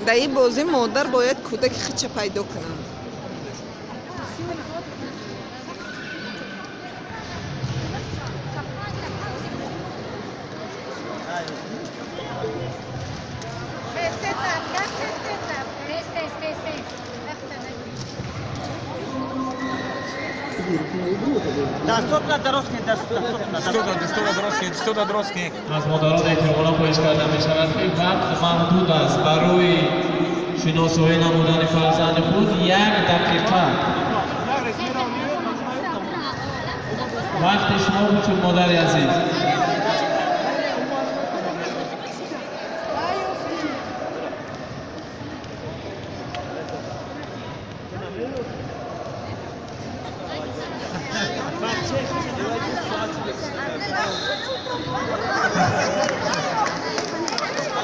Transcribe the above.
Дар ин бозӣ модар бояд кӯдаки худша пайдо кунад. Аз модарон эҳтиромона хоҳиш карда мешавад, ки вақт маҳдуд аст. Барои шиносоӣ намудани фарзанди худ 1 дақиқа вақти шумо буд, модари азиз.